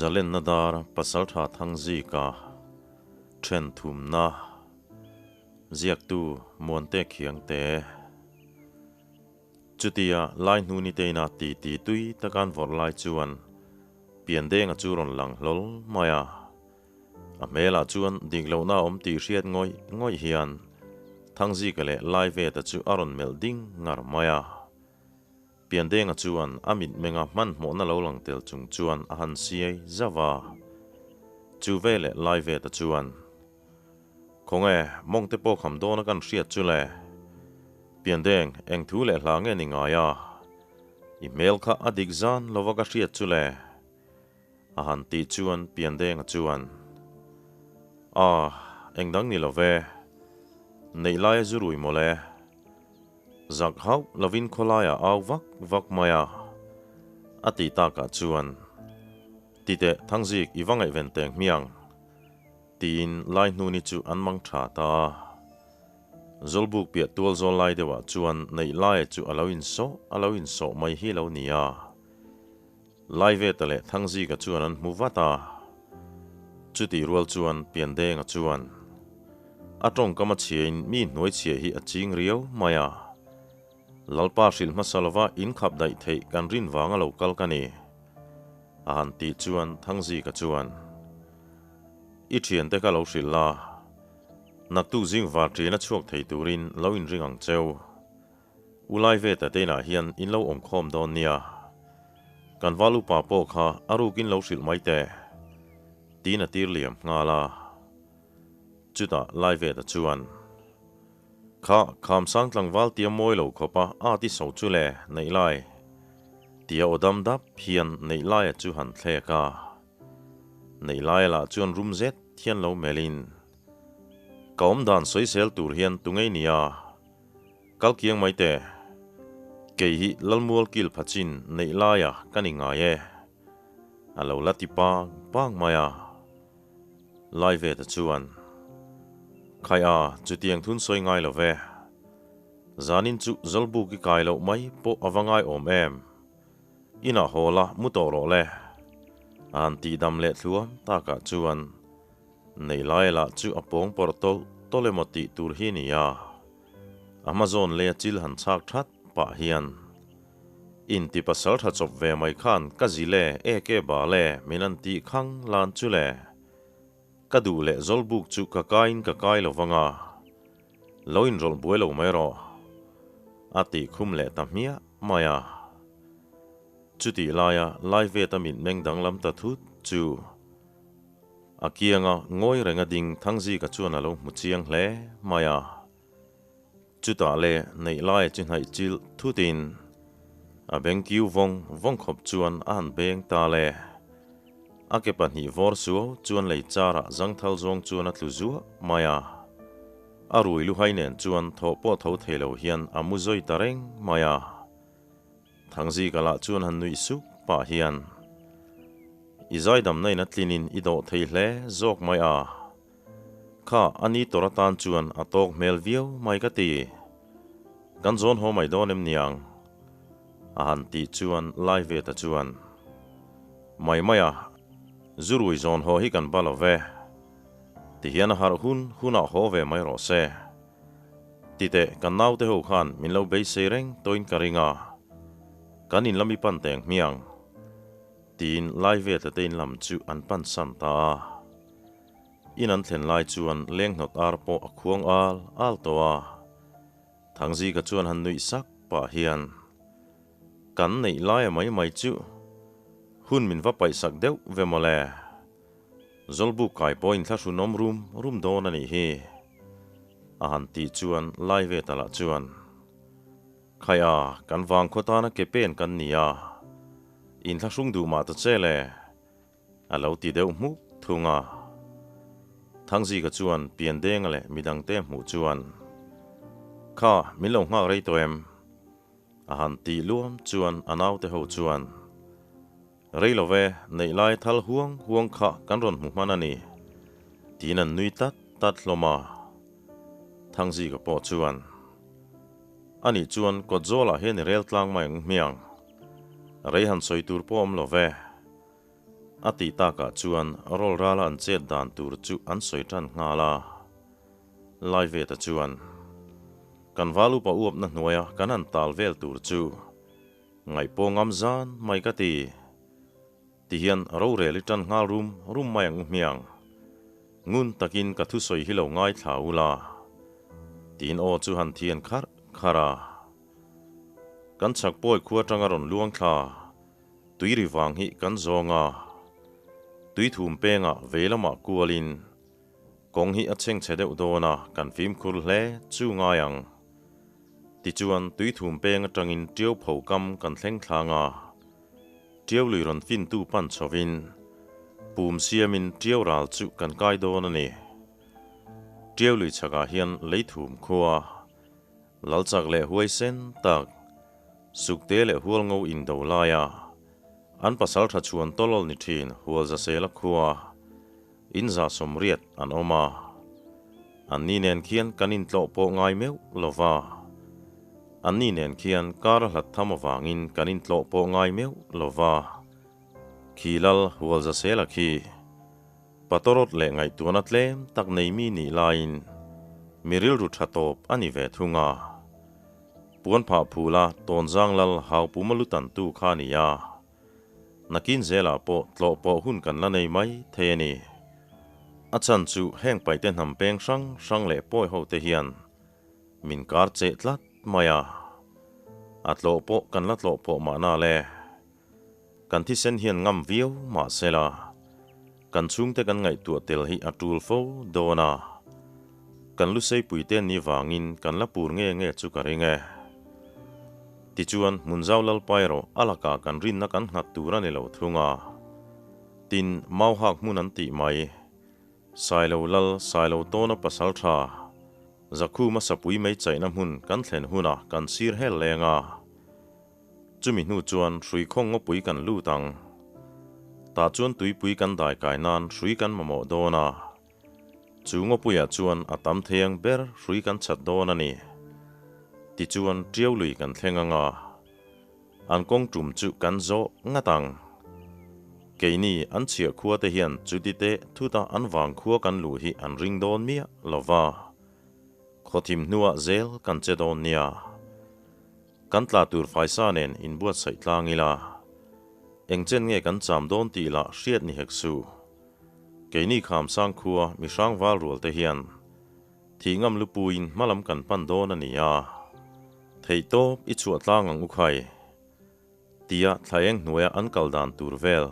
Zalenna dar Pasaltha Thangzika then thumna ziaktu Muante Khiangte. Chutia lai hnu ni teina ti ti tui takan vawrh lai chuan Piandenga chu rawn lang hlawl mai a. A hmelah chuan dik lohna a awm tih hriat ngawih ngawih hian Thangzika leh Laiveta chu a rawn melh ding ngar mai a. Piandenga chuan a mitmenga hmanhmawhna lo lang tel chung chuan a han siai zauh a. Chu veleh Laiveta chuan, Khawnge, mawngte pawh kham dawna kan hriat chu le? Piandeng, eng thu leh hla nge ni ngai a? I hmel kha a dik zan lova ka hriat chu le? A han tih chuan Piandenga chuan, A, eng dang ni lo ve. Neih laia zu rui mawle. Zak hauh lovin khawlaiah au vak vak mai a. A tih takah chuan, Titeh Thangzik i va ngaihven teng hmiang. Tiin lai hnuni chu an mang tha ta a. Zawlbuk piah tual zawl lai deuhah chuan neih laia chu a lo insawh a lo insawh mai hi lo ni a. Laiveta leh Thangzika chuan an hmu vat a. Chutih rual chuan Piandenga chuan a tawngkam a chhiain mi hnuai chhiah hi a ching riau mai a. Lalpa hrilh hmasa lova inkhap daih theih kan rin vanga lo kal ka ni. A han tih chuan Thangzika chuan, I thiante kha lo hrilh la, naktuk zing var ṭin a chhuak thei turin lo inring ang cheu. U Laiveta te inah hian in lo awm khawm dawn nia. Kan val upa pawh kha a rukin lo hrilh mai teh. Tiin a tir liam nghal a. Chutah Laiveta chuan, Kha Khamsang tlangval tia mawi lo khawp a a ti so chu le, neih lai. Tia aw dam dap hian neih laia chu han thlek a. Neih laia lah chuan rum zet hian lo melhin, Ka awm dan sawisel tur hian tu ngei nia? Kal kiang mai teh. Kei hi Lalmual kil phachin neih laia ka ni ngai e. A lo la ti pang pang mai a. Laiveta chuan, Khai a, chutiang thun sawi ngai lo ve. Zanin chu Zawlbuk i kai loh mai pawh a va ngai awm em. Inah haw la mu tawh rawh le. A han tihdam leh thluam takah chuan Nei lai lah chu a pawng pawrh tawlh tawlh emaw tih tur hi ni a, a hma zawn lei a chil han chhak that pah hian inti pasal tha chawp ve mai khan ka zil e, ek e bal e min an tih khang lan chu le. Ka duh leh zawlbuk chu ka kaiin ka kai lo vang a, lo inrawlh buai lo mai rawh a tih khum leh ta hmiah mai a. Chutih laia Laivet a mitmeng danglam ta thut chu A kianga ngawi renga ding Thangzika chuan a lo hmu chiang hle mai a. Chutah le neih laia chi hnaih chilh thutin a beng kiu vawng vawng khawp chuan a han beng ta le. A ke pahnih vawr suau chuan lei charah zangthal zawng chuan a tlu zuah mai a. A rui luhai nen chuan thawh pawh tho thei lo hian a mu zawi ta reng mai a. Thangzika lah chuan han nuih sup pah hian, I zaidamna in a tlinin i dawh thei hle zawk mai a. Kha a ni tawr atan chuan a tawk hmel viau mai ka ti. Kan zawn haw mai dawn em niang? A han tih chuan Laiveta chuan, Mai mai a, zurui zawn haw hi kan ba lo ve. Tihian a harh hun hunah haw ve mai rawh se. Titeh, kan naute ho khan min lo beisei reng tawhin ka ring a, kan in lam i pan teng hmiang, tiin Laiveta te in lam chu an pan san ta a. In an thlen lai chuan lenghnawt ar pawh a khuang al al tawh a, Thangzika chuan han nuih sak pah hian, Kan neih laia mai mai chu hun min va paih sak deuh ve mawle. Zawlbuk kai pawhin thlahrunawm rum rum dawn a nih hi, a han tih chuan Laiveta lah chuan, Khai a, kan vang khaw tana ke pen kan ni a, inthlahrung duh mah ta che le, a lo ti deuh hmuk thung a. Thangzika chuan Piandenga leh midangte hmuh chuan, Kha, min lo nghak rei tawh em? A han tih luam chuan a naute ho chuan, Rei lo ve, neih lai thal huang huang kha kan rawn hmu hman a ni, tiin an nui tat tat hlawm a. Thangzika pawh chuan, Anih chuan kawt zawlah hian i rel tlang mai ang hmiang. Rei han sawi tur pawh awm lo ve. A tih takah chuan rawlrala an chet dan tur chu an sawi tan nghal a. Laiveta chuan, Kan val upa uapna hnuaia kan han tal vel tur chu ngaihpawh ngam zan mai ka ti. Tihian rorel i tan nghal rum rum mai ang u hmiang. Ngun takin ka thusawi hi lo ngaithla u la. Tiin aw chu han thian kharh kharh a. Kan chhak pawi khua atanga rawn luang thla tui ri vang hi kan zawng a. Tui thum pengah vei lamah kualin kawng hi a chhengchhe deuh dawn a, kan fimkhur hle chu ngai ang. Tichuan tui thum peng atangin ṭiau pho kam kan thleng thlang a. Ṭiau lui rawn fintu pan chhovin pum siamin ṭiau ral chu kan kai dawn a ni. Ṭiau lui chhakah hian lei thum khua Lalchak leh huaisen tak Sukte leh Hualngo indo laia an pasal tha chhuan tawlawl ni thin Hualzasela khua inza sawmriat an awm a. An ni nen khian kan intlawh pawh ngai meuh lo va. An ni nen khian kar a hlat tham avangin kan intlawh pawh ngai meuh lo va. Khi lal Hualzasela khi Patorot leh ngaihtuahna tlem tak nei mi nih laiin mi rilru tha tawp a ni ve thung a. Puan phah phula tawnzang lal hau puma lu tantu kha a ni a. Nakin zelah pawh tlawh pawh hun kan la nei mai thei a ni. A chhan chu heng paihte hnam peng hrang hrang leh pawi ho te hian min kar cheh tlat mai a. A tlawh pawh kan la tlawh pawh mahna le. Kan thisen hian ngam viau mah sela, kan chhungte kan ngaihtuah tel hi a tul fo dawn a, kan lusei te ni vangin kan la pur nge nge chu ka ring e. Tichuan, Hmunzau Lalpa erawh a lakah kan rinna kan nghat tur a ni lo thung a, tin, Mauhak hmun an tih mai, Sailo Lal, Sailo tawna pasal tha, Zakhuma sapui mei chaihna hmun kan thlen hunah kan sir hel leng a. Chumi hnu chuan hrui khawng ngawpui kan lut ang. Tah chuan tuipui kan dai kai nan hrui kan mamawh dawn a. Chu ngawpuiah chuan a tam thei ang ber hrui kan chhat dawn a ni. Tichuan ṭiau lui kan thleng ang a. An kawng ṭum chu kan zawh ngat ang. Keini an chhiah khua te hian chuti teh thuta an vang khua kan luh hi an ring dawn miah lo va. Khawthim hnuah zel kan che dawn nia. Kan tla tur faisa nen inbuatsaih tlang ila, eng chen nge kan cham dawn tih lah hriat ni hek suh. Keini Khamsang khua mi hrang val rual te hian thih ngam lupuiin hmalam kan pan dawn a ni a, theihtawp i chhuah tlang ang u khai. Tia thlaeng hnuaia an kal dan tur vel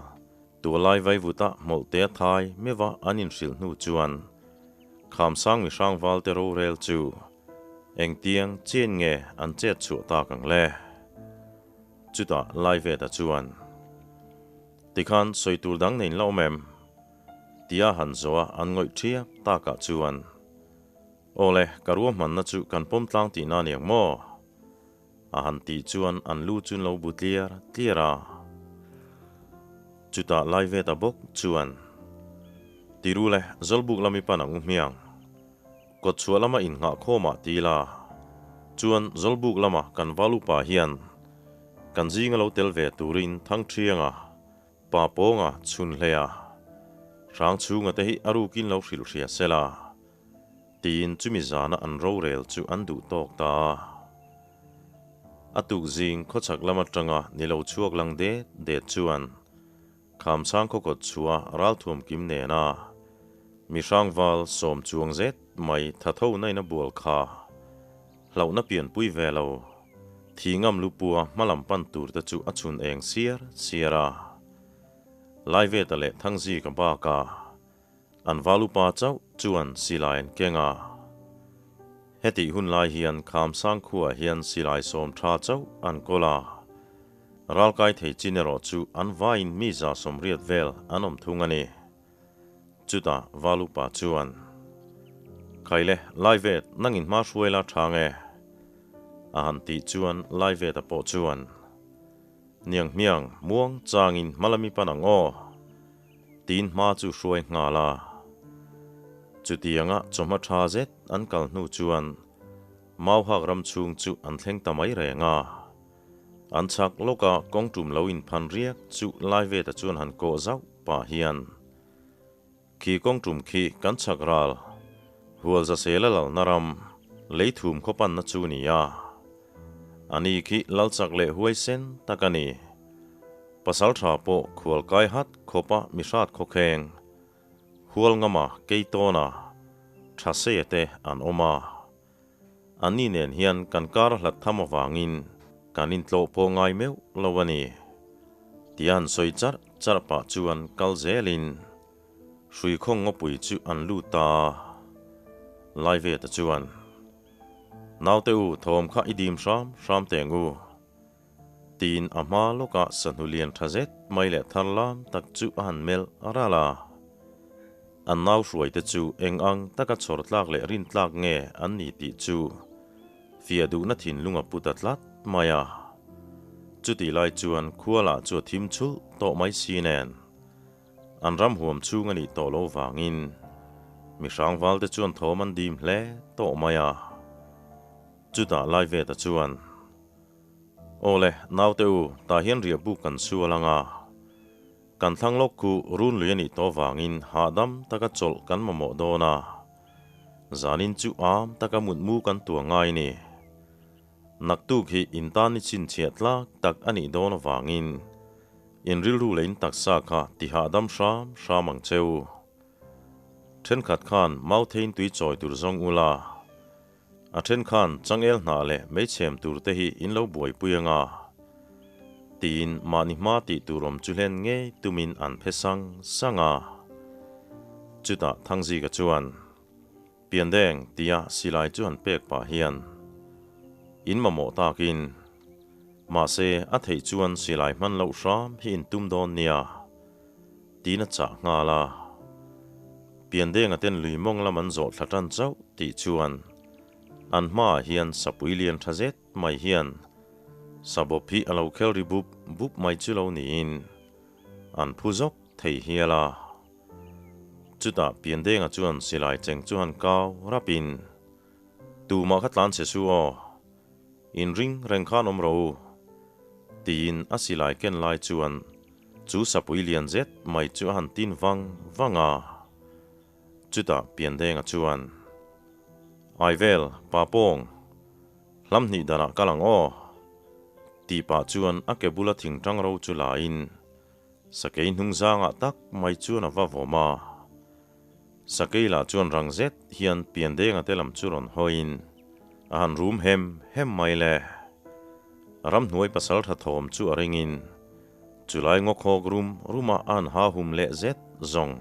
tualai vaivuta hmawlhte a thai meuha an inhrilh hnu chuan Khamsang mi hrangval te rorel chu engtiang chen nge an chet chhuah tak ang le? Chutah Laiveta chuan, Tikhan sawi tur dang nein la awm em? Tia han zawha an ngawih ṭhiap takah chuan, Awle, ka ruahmanna chu kan pawm tlang tihna a ni ang maw? A han tih chuan an lu chu lo bu tliar tliar a. Chutah Laiveta bawk chuan, Tiru le, Zawlbuk lami pan ang u hmiang. Kawtchhuah lama innghah khawmah ti la. Chuan Zawlbuk lama kan val upa hian kan zinga lo tel ve turin Thangṭhianga, Pa Pawnga, Chhunhleia, Hrangchhunga te hi a rukin lo hrilh hria sela. Tiin chumi zana an rorel chu an duh tawk ta a. A tuk zing khawchhak lam atanga ni lo chhuak lang det det chuan Khamchang khawkawt chhuah ralthuam kim nena mi hrangval sawm chuang zet mai tha tho nain a bual kha hlauhna pianpui ve lo thi ngam lupua hmalam pan tur te chu a chhun eng siar siar a. Laiveta leh Thangzika bakah An val upa chauh chuan silai an keng a. Hetih hun lai hian Khamsang khuaah hian silai sawm tha chauh an kawl a. Ralkai thei chin erawh chu an vaiin mi 180 vel an awm thung a ni. Chutah val upa chuan, Khaile, Laivet, nangin hma hruai la tha nge? A han tih chuan Laiveta pawh chuan, Niang hmiang, muang changin hmalami pan ang aw. Tiin hma chu hruai nghal a. Chutianga chawhma tha zet an kal hnu chuan Mauhak ram chhung chu an thleng ta mai reng a. An chhak lawka kawng tum lo inphan riak chu Laiveta chuan han kawh zauh. pah hian, Khi kawng tum khi kan chhak ral, hual za sela lalna ram, lei thum khaw panna chu ni a. Ani khi lal chak leh huaisen tak a ni. Pasal tha pawh khual kai hat khawpa mi hrat khawkheng, hual ngama kei tawna tha seia te an awm a. Anni nen hian kan kar hlat tham avangin kan intlawh pawh ngai meuh lo a ni. Tia an sawi charh charh pah chuan kal zelin hrui khawng ngawpui chu an lut ta a. Laiveta chuan, Naute u, thawm kha i dim hram hram teng u. Tiin a hma lawkah sahnu lian tha zet mai leh thar lam tak chu a han melh ral a. An nau hruaite chu eng ang taka chhawr tlak leh rin tlak nge an ni tih chu fiah duhna thinlung a pu ta tlat mai a. Chutih lai chuan khua lah chu a thim chhulh tawh mai si nen an ram huam chhung a nih tawh lo vangin mi hrangvalte chuan thawm an dim hle tawh mai a. Chutah Laiveta chuan. Aw le, naute u, tah hian riah buk kan sual ang a. Kan thlang lawk khu run lui a nih tawh vangin hahdam taka chawlh kan mamawh dawn a. Zanin chu am taka mutmu kan tuah ngai ni. Naktuk hi intan i chhinchhiah tlak tak a nih dawn avangin in rilru leh in taksa kha ti hahdam hram hram ang che u. Thenkhat khan mautheiin tui chawi tur zawng ula. A then khan changel hnah leh meichhem tur te hi in lo buaipui anga tiin mahni hma tih tur awm chu hlen ngei tumin an phe sang sang a. Chutah Thangzika chuan, Piandeng tia silai chu han pek pah hian in mamawh takin, mahse a theih chuan silai hman loh hram hi in tum dawn nia tiin a chah nghal a. Piandenga ten lui mawng lam an zawh thla tan chauh tih chuan an hmaah hian sapui lian tha zet mai hian sabawp hi a lo khel ri bup bup mai chu lo niin an phu zawk thei hial a. Chutah Piandenga chuan silai cheng chu han kau rapin, Tumah kha tlan che su aw, inring reng khan awm rawh u, tiin a silai ken lai chuan Chu sapui lian zet mai chu a han tin vang vang a, chutah Piandenga chuan, Aivel, pa pawng, hlam hnih danah kal ang aw, tih pah chuan a ke bula thingtang ro chu lain sakei hnung zangah tak mai chuan a va vawm a. Sakei lah chuan rang zet hian Piandenga te lam chu rawn hawiin a han rum hem hem mai le. Ramhnuai pasaltha thawm chu a ringin Chulai ngawkhawk rum ruma a han ha hum leh zet zawng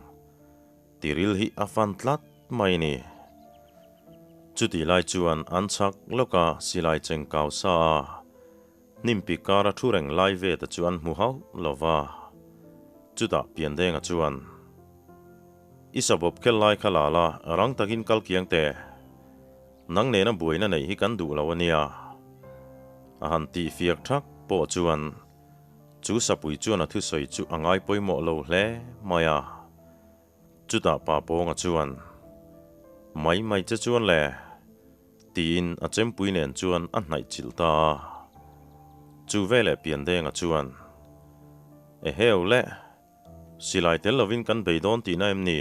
tiril hi a fan tlat mai ni. Chutih lai chuan an chhak lawka silai cheng kau sa a, hnimpi kara thu reng lai ve ta chu an hmu hauh lo va. Chutah Piandenga chuan, I sabawp khel lai kha la la, rang takin kal kiang teh. Nang nena buaina neih hi kan duh lo a nia. A han tih fiak thak pawh chuan Chu sapui chuan a thusawi chu a ngai pawimawh lo hle mai a. Chutah pa Pawnga chuan, Mai mai che chuan le, tiin a chempui nen chuan a hnaih chilh ta a. Chu veleh Piandenga chuan, Eheu le, silai tel lovin kan bei dawn tihna em ni?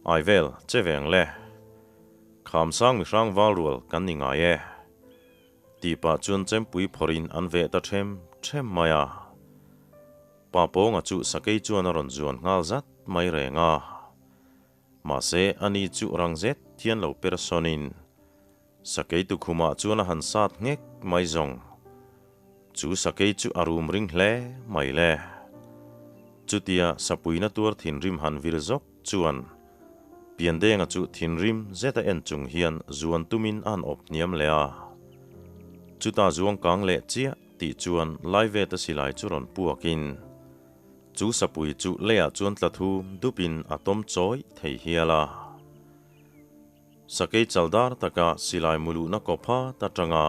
Ai vel, che veng le. Khamsang mihrang val rual kan ni ngai e. Tih pah chuan chempui phawrhin an veh ta ṭhem ṭhem mai a. Pa Pawnga chu sakei chuan a rawn zuan nghal zat mai reng a. Mahse, ani chu rang zet thian lo per sawnin sakei tukhumah chuan a han sat nghek mai zawng. Chu sakei chu a rum ring hle mai le. Chutia sapuina tuar thinrim han vir zawk chuan Piandenga chu thinrim zeta en chung hian zuan tumin a han awp hniam leh a. Chuta zuang kang leh chiah tih chuan Laiveta silai chu rawn puakin chu sapui chu leiah chuan tla thum dupin a tawm chawi thei hial a. Sakei chaldar taka silai muluhna kawpha ta tanga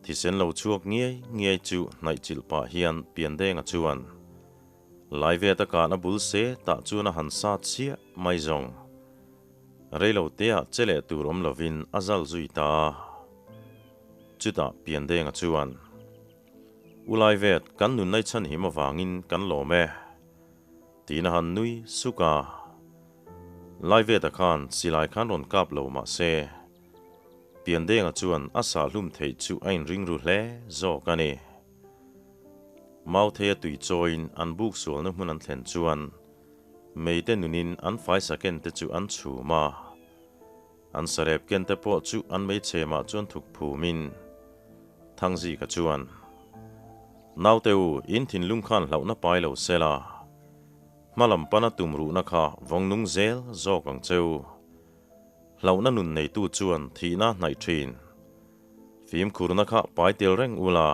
thisen lo chhuak ngiai ngiai chu hnaih chilh pah hian Piandenga chuan Laiveta kahna bul se tah chuan a han sat chiah mai zawng. Reilo teah che leh tur awm lovin a zal zui ta a. Chutah Piandenga chuan, U Laivet, kan nun nai chhan him avangin kan lawm e. Tiin a han nui suk a. Laiveta khan silai khan rawn kap lo mah se, Piandenga chuan a sahhlum theih chu a inring ru hle zawk a ni. Mautheia tui chawiin an buk sualna hmun an thlen chuan meite nunin an faisa ken te chu an chhum a. An sarep ken te pawh chu an meichhemah chuan thuk phumin Thangzika chuan, Naute u, in thinlung khan hlauhna pai lo sela, hmalam pana tum ruhna kha vawng nung zel zawk ang che u. Hlauhna nun neitu chuan thihna hnaih thin. Fimkhurna kha pai tel reng ula,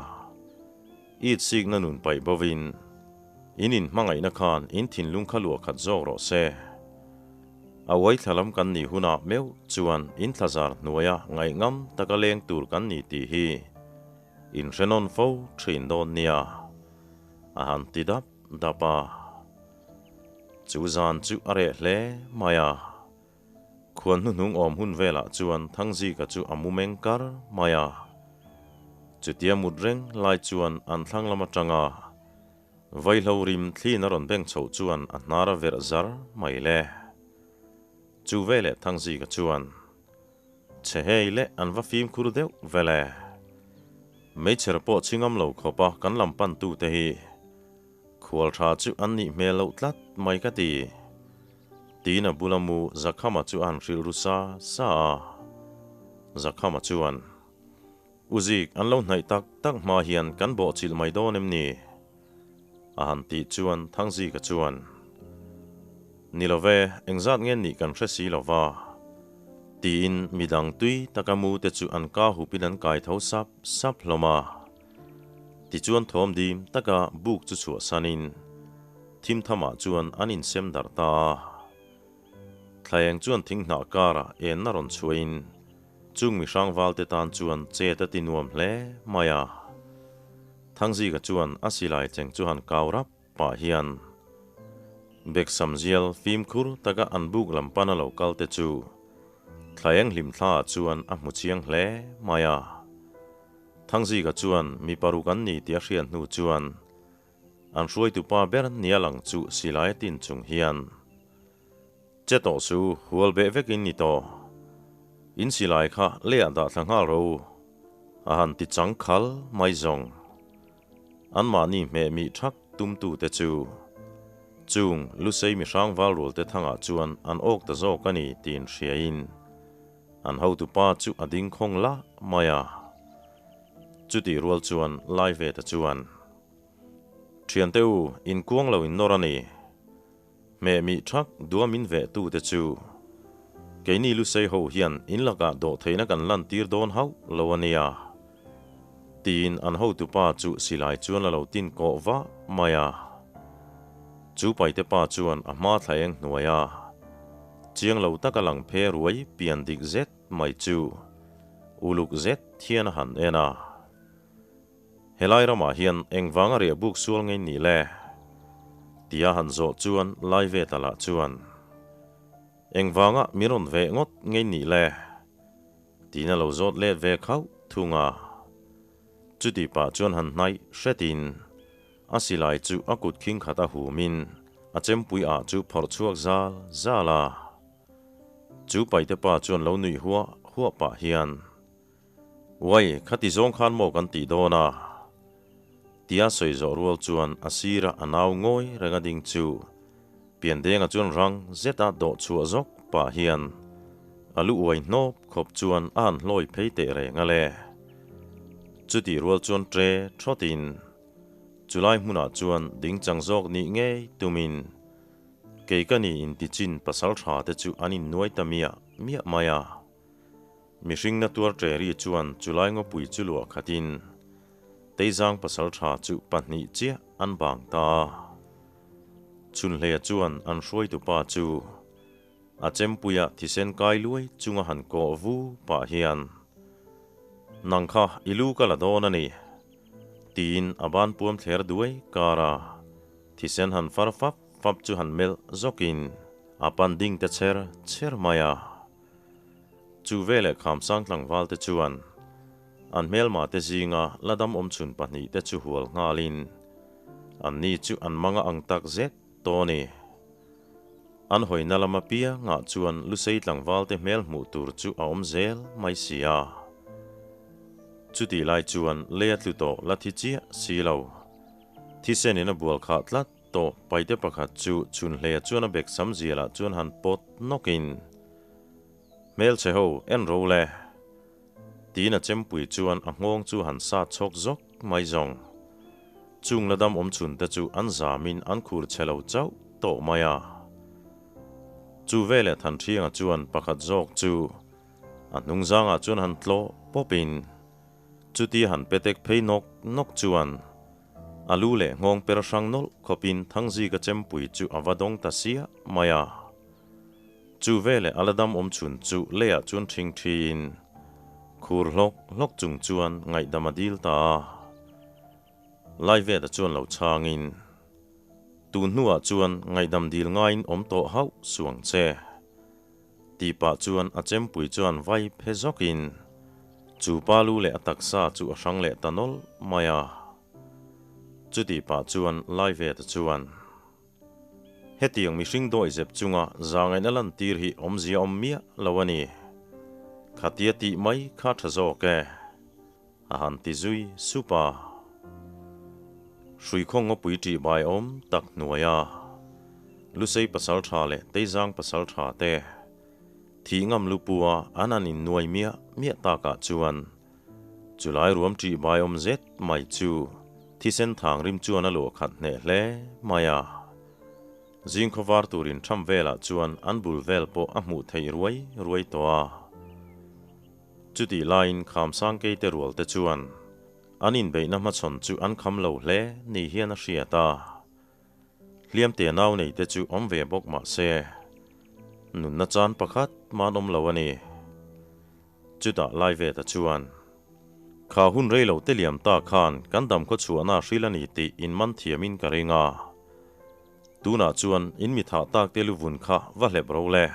it sikna nun paih bovin, in inhmangaihna khan in thinlung kha luah khat zawk rawh se. A uai thla lam kan nih hunah meuh chuan in thlazar hnuaia ngaihngam taka leng tur kan ni tih hi in hre nawn fo thin dawn nia, a han ti dap dap a. Chu zan chu a reh hle mai a. Khuan hnuhnung awm hun velah chuan Thangzika chu a mu meng kar mai a. Chutia mut reng lai chuan an thlang lam atanga vaihlo rim thlin a rawn beng chhoh chuan a hnar a verh zar mai le. Chu veleh Thangzika chuan, Chhe hei le an va fimkhur deuh vele. Meichher pawh chhingam lo khawpa kan lam pantute hi khual tha chu an nih hmel loh tlat mai ka ti. Tiin a bula mu Zakhama chu a han hrilh ru sa sa a. Zakhama chuan, U Zik, an lo hnaih tak tak hma hian kan bawhchilh mai dawn em ni? A han tih chuan Thangzika chuan, Ni lo ve, engzat nge nih kan hre si lo va. Tiin midang tui taka mu te chu an ka hupin an kai tho sap sap hlawm a. Tichuan thawm dim taka buk chu chhuahsanin thim thamah chuan an insem darh ta a. Thlaeng chuan thinghnah karah enna rawn chhuahin chung mi hrangvalte tan chuan chet a ti nuam hle mai a. Thangzika chuan a silai cheng chu han kau rap pah hian Beksam zial fimkhur taka an buk lam pana lo kal te chu Thlaeng hlimthlaah chuan a hmu chiang hle mai a. Thangzika chuan mi paruk an ni tih a hriat hnu chuan an hruaitu pa ber nia lang chu silai a tin chung hian, Che tawh su, hual beh vekin ni tawh. In silai kha leiah dah thla nghal ro a han ti chang khal mai zawng. Anmahni hmeh mih thak tumtute chu chung Lusei mihrang valrualte thangah chuan an awk ta zawk a ni tiin hriain An hotu pa chu a ding khawng lah mai a. Chutih rual chuan lai ve ta chuan, Thiante u, in kuang lo in nawr a ni. Hmeh mih thak duam in veh tu te chu keini Lusei ho hian in lakah dawh theihna kan lan tir dawn hauh lo a nia. Tiin an hotu pa chu silai chuan a lo tin kawh vah mai a. Chu paite pa chuan a hma thla eng hnuai a. Chiang lo taka lang phe ruai pian dik zet mai chu uluk zet hian a han en a. Helai ramah hian engvanga riah buk sual ngei nih le? Tia han zawh chuan lai ve ta lah chuan, Engvanga min rawn veh ngawt ngei nih le? Tiin a lo zawt let ve khauh thung a. Chuti pah chuan han hnaih hretin a silai chu a kut khing khat a humin a chempui ah chu phawrh chhuak zal zal a. Chu paite pa chuan lo nuih huah huah pah hian, Uai, khati zawng khan maw kan tih dawn a? Tia sawi zawh rual chuan a sira a nau ngawi reng a ding chu Piandenga chuan rang zeta dawh chhuah zawk pah hian a lu uai hnawp khawp chuan a han hlawi phei teh reng a le. Chutih rual chuan ṭe ṭhawtin chulai hmunah chuan ding chang zawk nih ngei tumin kei ka ni intichin pasal ṭha te chu an innuai ta miah miah mai a. Mihring na tuar ṭeri chuan chulai ngawpui chu luah khatin Teizang pasal ṭha chu pahnih chiah an bang ta a. Chhunhleia chuan an hruaitupa chu a chempuia thisen kai luai chunga han kawh vu pah hian, Nang kha i lu ka la dawn a ni, tiin a ban puam thler duai kar a, thisen han far fap fap chu han melh zawkin a pan ding te chher chher mai a. Chu veleh Khamsang tlangval te chuan an hmelma te zinga la dam awm chhun pahnihte chu hual nghalin anni chu an manga ang tak zet tawh a ni. An hawina lam apiangah chuan Lusei tlangvalte hmel hmuh tur chu a awm zel mai si a. Chutih lai chuan lei a tlu tawh la thi chiah si lo. Thisenin a bual khah tlat tawh paite pakhat chu chhunhleia chuan a bek sam zialah chuan han pawt nawkin, Hmelchhe ho, en ro le! Tiin a chempui chuan a nghawng chu han sat chhawk zawk mai zawng. Chung la dam awm chhun te chu an zamin an khur chhe lo chauh tawh mai a. Chu veleh Thanṭhianga chuan pakhat zawk chu a hnung zangah chuan han tlawh pawpin chuti han petek phei nawk nawk chuan a lu leh nghawng per hrang nawlh khawpin Thangzika chempui chu a va dawng ta siah mai a. Chu veleh a la dam awm chhun chu leiah chuan ṭhing ṭhiin khur hlawk hlawk chung chuan ngaihdam a dil ta a. Laiveta chuan lo chhangin, Tun hnuah chuan ngaihdam dil ngaiin awm tawh hauh suang che. Tih pah chuan a chempui chuan vai phe zawkin chu pa lu leh a taksa chu a hrang leh ta nawlh mai a. Chutih pah chuan Laiveta chuan. Hetiang mihring dawi zep chunga zangaihna lantir hi awmzia awm miah lo a ni. Khatia tih mai kha tha zawk e, a han ti zui sup a. Hruikhawng ngawpui ṭih bai awm tak hnuaia Lusei pasal ṭha leh Teizang pasal ṭha te thih ngam lupua an han innuai miah miah takah chuan Chulai ruam ṭih bai awm zet mai chu thisen thang rim chuan a luah khat hneh hle mai a. Zing khawvar turin ṭham velah chuan an bul vel pawh a hmuh theih ruai ruai tawh a. Chutih laiin Khamsang keite rual te chuan an inbeihna hmachhawn chu an kham lo hle ni hian a hriat a. Hliamte nau nei te chu awm ve bawk mah se nunna chan pakhat man awm lo a ni. Chutah Laiveta chuan, Kha hun rei lo te liam ta khan kan dam khaw chhuahna hril a ni tih in man thiamin ka ring a. Tunah chuan in mi thah tak te luvun kha va hlep ro le.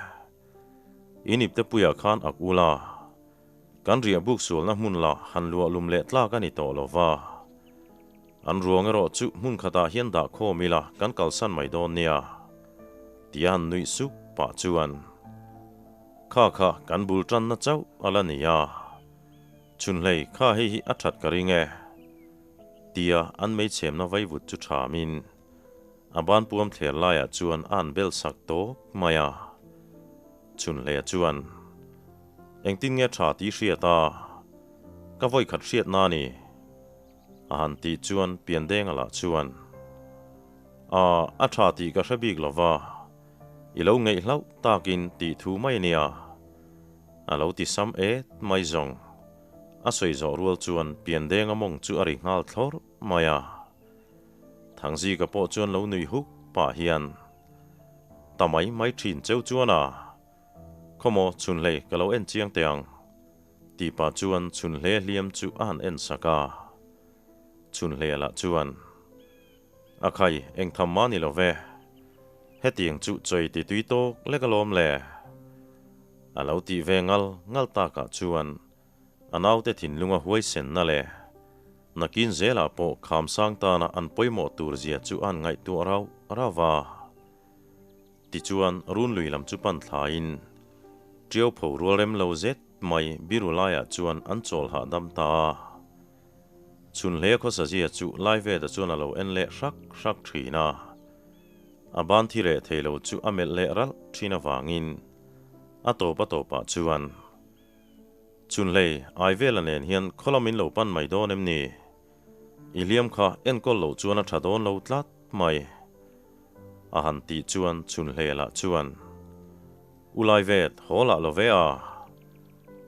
In ipte puiah khan ak ula, kan riah buk sualna hmun la han luah lum leh tlak a ni tawh lo va. An ruang erawh chu hmun khatah hian dah khawm ila kan kalsan mai dawn nia, tia han nuih suk pah chuan. Kha kha kan bul tanna chauh a la ni a, chhunhlei kha hei hi a that ka ring e, tia an meichhemna vaivut chu thamin a ban puam thler laiah chuan a han bel sak tawp mai a. Chhunhleia chuan, Engtin nge tha tih hriat a, ka vawikhat hriat na ni, a han tih chuan Piandenga lah chuan, A, a tha tih ka hre bik lova, I lo ngeih hlauh takin tih thu mai nia. A lo ti sam et mai zawng. A sawi zawh rual chuan Piandenga mawng chu a ri nghal thlawrh mai a. Thangzika pawh chuan lo nui huk pah hian, Ta mai mai thin cheu chuan a, khawmaw chhunhlei ka lo en chiang teh ang, tih pah chuan chhunhle hliam chu a han en sak a. Chhunhle lah chuan. A khai, eng tham mah ni lo ve. Hetiang chu chawi ti tui tawk lek alawm le. A lo tih ve ngal ngal takah chuan a naute thinlunga huaisenna le nakin zelah pawh khamsang tana an pawimawh tur zia chu an ngaihtuah rauh rauh va. Tichuan runlui lam chu pan thlaiin ṭiau pho rual rem lo zet mai biru laiah chuan an chawl hahdam ta a. Chhun hle khawsa zia chu Laiveta chuan a lo en leh hrak hrak thin a. A ban thi reh thei lo chu a melh leh ralh thin avangin a tawp a tawpah chuan, Chhun hlei, Aivela nen hian khawlam in lo pan mai dawn em ni? I hliam kha enkawl loh chuan a tha dawn lo tlat mai. A han tih chuan chhun hle lah chuan, U Laivet, haw lah lo ve a.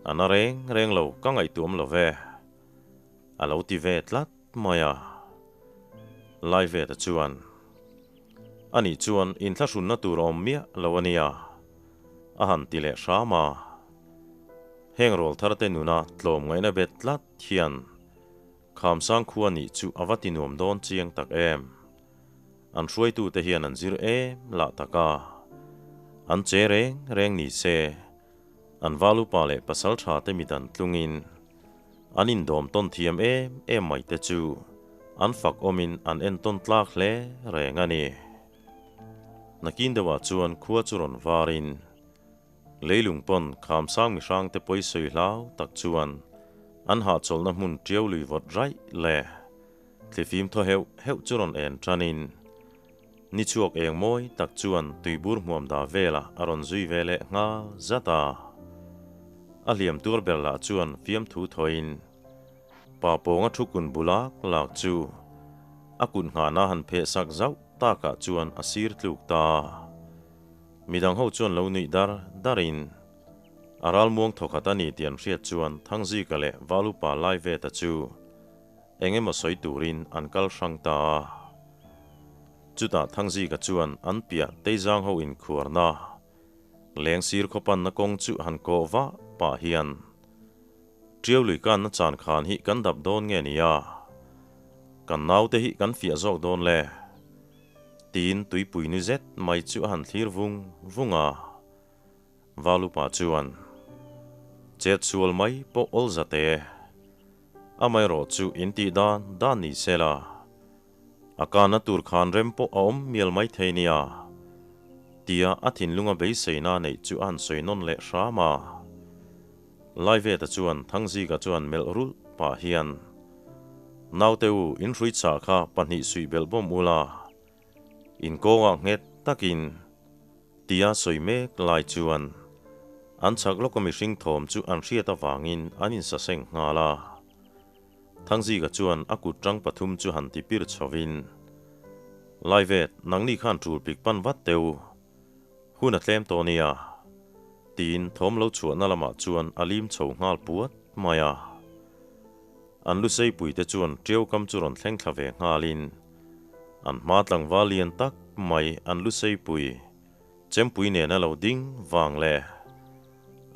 A na reng reng lo, ka ngaihtuam lo ve. A lo ti ve tlat mai a. Laiveta chuan, Anih chuan inthlahrunna tur a awm miah lo a nia, a han ti leh hram a. Heng rawl tharte nuna tlawm ngaihna bet tlat hian Khamsang khua nih chu a va ti nuam dawn chiang tak em. An hruaitute hian an zir em lah tak a. An che reng reng ni se. An valupa leh pasal tha te mi dan tlungin an indawm tawn thiam em em mai te chu an fak awmin an entawn tlak hle reng a ni. Nakin deuhah chuan khua chu rawn varin leilung pawn Khamsang mihrangte pawi sawi hlau tak chuan an hahchawlhna hmun tiau lui vawt raih leh thlifim thaw heuh heuh chu rawn en tanin ni chhuak eng mawi tak chuan tuibur hmuam da velah a rawn zui ve leh nghal zat a. A hliam tur ber lah chuan fiamthu thawiin Pa pawnga thu kun bulak lak chu a kut nghahna han pheh sak zauh takah chuan a sir tluk ta. Midang ho chuan lo nuih dar darin a ralmuang thawkhat a ni tih an hriat chuan Thangzika leh Valupa lai ve ta chu eng emaw sawi turin an kal hrang ta a. Chutah Thangzika chuan an piah Teizang ho inkhuarna leng sir khawpanna kawng chu han kawh vah pah hian Tiau lui kanna chan khan hi kan dap dawn nge nia? Kan naute hi kan fiah zawk dawn le? Tiin tuipui ni zet mai chu a han thlir vung vung a. Valupa chuan, Chet sual mai pawh awl za te. Amaherawh chu in tih dan dan ni se la. A kanna tur khan rem pawh a awm mial mai thei nia, tia a thinlunga beiseina neih chu a han sawi nawn leh hram a. Laiveta chuan Thangzika chuan melh rulh pah hian, Naute u, in hrui chah kha pahnih suih belh bawm ula, in kawngah nghet takin, tia sawi mek lai chuan an chhak lawka mihring thawm chu an hriat avangin an insaseng nghal a. Thangzika chuan a kut tang pathum chu han ti pir chhovin, Laivet, nangni khan tul pik pan vat teh u. Hun a tlem tawh nia, tiin thawm lo chhuahna lamah chuan a lim chho nghal puat mai a. An lu seipuite chuan ṭiau kam chu rawn thleng thla ve nghalin, an hma tlangval lian tak mai an lu seipui chempui nena lo ding vang leh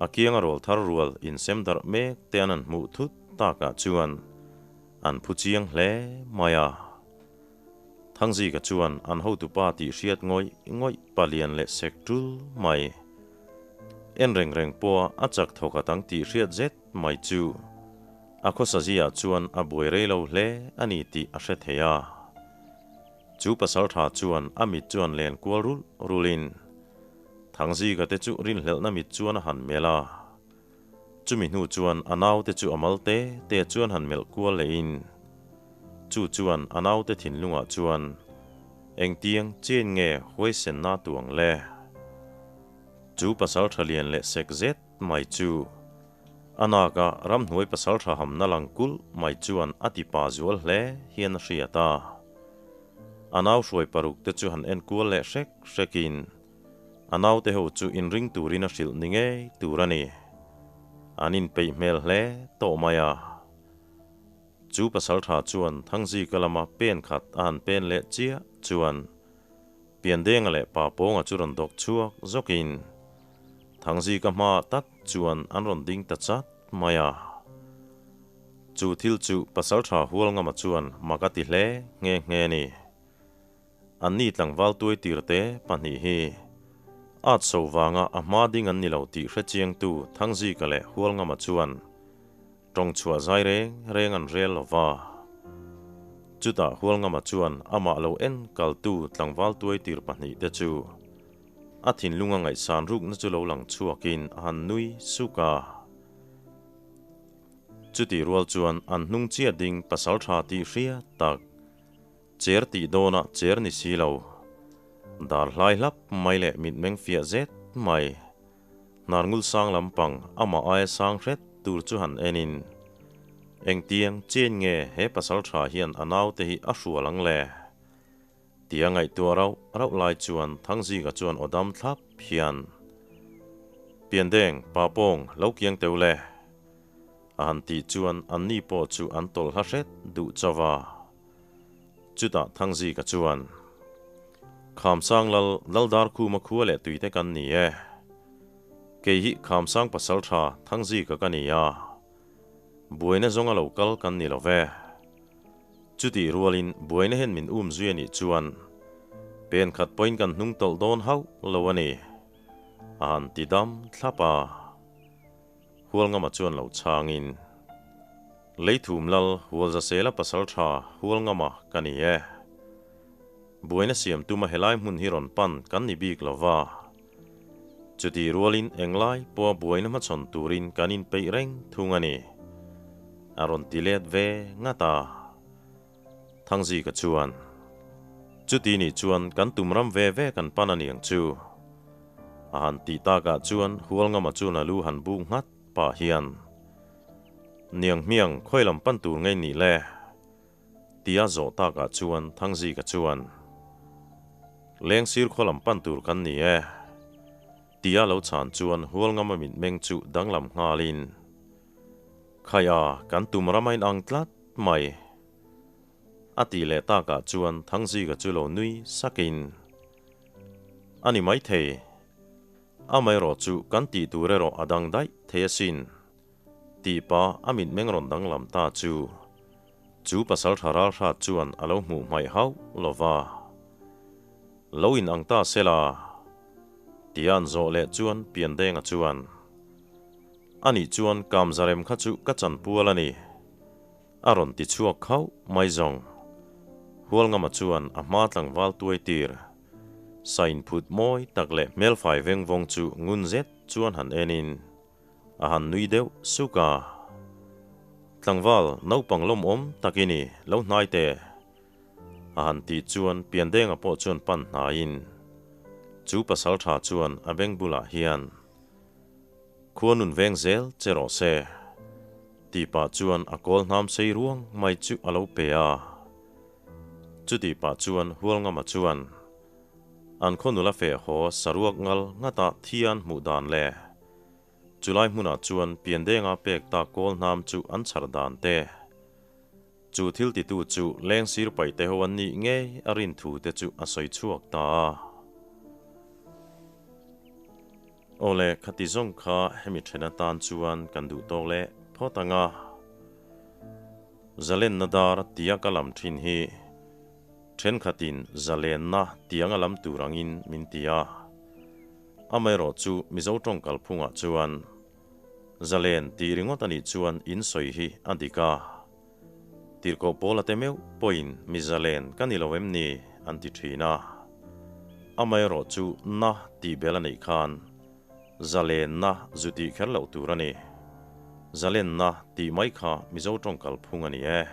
a kianga rawl thar rual insem darh mek te an han hmuh thut takah chuan an phu chiang hle mai a. Thangzika chuan an hotupa tih hriat ngawih ngawih palian leh sek tul mai. En reng reng pawha a chak thawk a tang tih hriat zet mai chu a khawsazia chuan a buai rei lo hle a ni tih a hre thei a. Chu pasaltha chuan a mit chuan len kual rulh rulhin Thangzika te chu rinhlelhna mit chuan a han melh a. Chumi hnu chuan a naute chu a mal te te chuan han melh kual lehin chu chuan a naute thinlungah chuan engtiang chen nge huaisenna tuang le? Chu pasal tha lian leh sek zet mai chu a naka ramhnuai pasal tha hamna lang kulh mai chuan a ti pa zual hle hian a hriat a. A nau hruai paruk te chu han en kual leh hrek hrekin A naute ho chu inring turin a hrilh ni ngei tur a ni. An inpeih hmel hle tawh mai a. Chu pasaltha chuan Thangzika lama pen khat a han pen leh chiah chuan Piandenga leh Papawnga chu rawn dawk chhuak zawkin Thangzika hmaah tak chuan an rawn ding ta chat mai a. Chu thil chu pasaltha Hualngama chuan mak a ti hle nghe nghe a ni. Anni tlangval tuai tirte pahnih hi at so vanga a hma ding an ni lo tih hre chiangtu Thangzika leh Hualngama chuan tawng chhuah zai reng reng an rel lo va. Chutah Hualngama chuan amah lo en kaltu tlangval tuai tir pahnihte chu a thinlunga ngaihsan rukna chu lo lang chhuakin a han nui suk a. Chutih rual chuan an hnung chiah ding pasaltha tih hriat tak Cher tih dawnah cher ni si lo. Dar hlai hlap mai leh mitmeng fiah zet mai. Hnar ngul sang lampang amah aia sang hret tur chu han enin, Engtiang chen nge he pasal tha hian a naute hi a hrual ang le? Tia ngaihtuah rauh rauh lai chuan Thangzika chuan aw dam thlap hian, Piandeng, Papawng, lo kiang teu le. A han tih chuan anni pawh chu an tawlh hla hret duh chauh a. Chutah Thangzika chuan, Khamsang lal, Laldar khuma khua leh tuite kan ni e. Kei hi Khamsang pasal tha Thangzika ka ni a. Buaina zawnga lo kal kan ni lo ve. Chutih rualin buaina hian min um zui a nih chuan pen khat pawhin kan hnung tawlh dawn hauh lo a ni, a han ti dam thlap a. Hualngama chuan lo chhangin, Leithum lal Hualzasela pasal tha Hualngama ka ni e. Buaina siam tuma helai hmun hi rawn pan kan ni bik lo va. Chutih rualin englai pawha buaina hmachhawn turin kan inpeih reng thung a ni. A rawn ti let ve ngat a. Thangzika chuan, Chuti nih chuan kan tum ram ve ve kan pan a niang chu. A han tih takah chuan Hualngama chuan a lu han buk nghat pah hian, Niang hmiang khawi lam pan tur ngei nih le? Tia zawh takah chuan Thangzika chuan, Lengsir khaw lam pan tur kan ni e. Tia lo chhan chuan Hualngama mitmeng chu danglam nghalin, Khaia kan tum ram a inang tlat mai. A tih leh takah chuan Thangzika chu lo nui sakin, A ni maithei. Amaherawh chu kan tih tur erawh a dang daih thei asin. Tih pa a mitmeng rawn danglam ta chu chu pasal tha ral hrat chuan a lo hmuh hmaih hauh lo va. Lo in ang ta se la, tia an zawh leh chuan Piandenga chuan, Anih chuan Kamzarem kha chu ka chanpual a ni, a rawn ti chhuak khauh mai zawng. Hualngama chuan a hma tlangval tuai tir, sa inphut mawi tak leh hmelfai vengvawng chu ngun zet chuan han enin, A han nui deuh suk a. Tlangval, naupang lawmawm tak i ni, lo hnai teh. A han tih chuan Piandenga pawh chuan pan hnaiin chu pasal tha chuan a beng bulah hian, Khua nun veng zel che rawh se, tih pah chuan a kawl hnam sei ruang mai chu a lo pe a. Chutih pah chuan Hualngama chuan, An khaw nula feh haw saruak ngal ngata thian hmuh dan le. Chulai hmunah chuan Piandenga pek ta kawl hnam chu an chhar dan te. Chu thil titu chu leng sir paih te ho an nih ngei a rin thu te chu a sawi chhuak ta a. Awle, khati zawng kha hemi then atan chuan kan duh tawk leh phawt ang a. Zalenna dar tia ka lam thin hi. Thenkhatin zalenna tianga lam tur angin min ti a. Amaherawh chu Mizo tawng kalphungah chuan zalen tih ringawt a nih chuan in sawi hi a dik a. Tirhkoh Paula te meuh pawhin mi zalen ka ni lo em ni an ti thin a. Amaherawh chu na tih bel a neih khan zalenna zu tih kher loh tur a ni. Zalenna tih mai kha Mizo tawng kalphung a ni e.